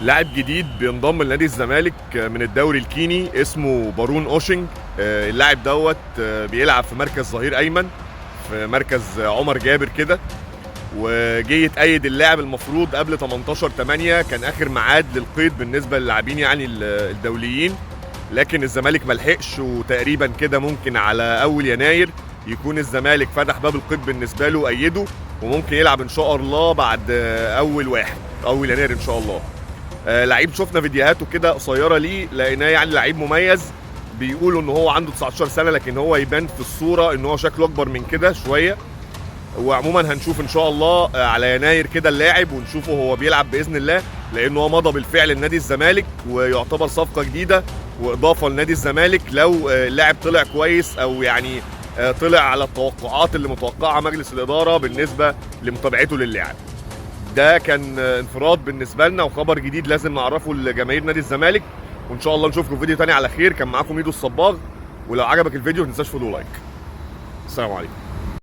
لاعب جديد بينضم لنادي الزمالك من الدوري الكيني اسمه بارون اوشينج. اللاعب دوت بيلعب في مركز ظهير ايمن في مركز عمر جابر كده، وجه يتأيد اللاعب المفروض قبل 18/8 كان اخر ميعاد للقيد بالنسبة للاعبين يعني الدوليين، لكن الزمالك ملحقش، وتقريبا كده ممكن على اول يناير يكون الزمالك فتح باب القيد بالنسبة له وأيده، وممكن يلعب ان شاء الله بعد اول يناير ان شاء الله. لعيب شفنا فيديوهاته كده قصيرة ليه، لقيناه يعني لعيب مميز. بيقولوا ان هو عنده 19 سنة، لكن هو يبان في الصورة ان هو شكله اكبر من كده شوية. وعموما هنشوف ان شاء الله على يناير كده اللاعب ونشوفه هو بيلعب باذن الله، لان هو مضى بالفعل لنادي الزمالك ويعتبر صفقة جديدة واضافه لنادي الزمالك لو اللاعب طلع كويس او يعني طلع على التوقعات اللي متوقعها مجلس الادارة بالنسبة لمتابعته للاعب. ده كان انفراد بالنسبة لنا وخبر جديد لازم نعرفه لجماهير نادي الزمالك، وان شاء الله نشوفكم في فيديو تاني على خير. كان معاكم ميدو الصباغ، ولو عجبك الفيديو ما تنساش follow like. السلام عليكم.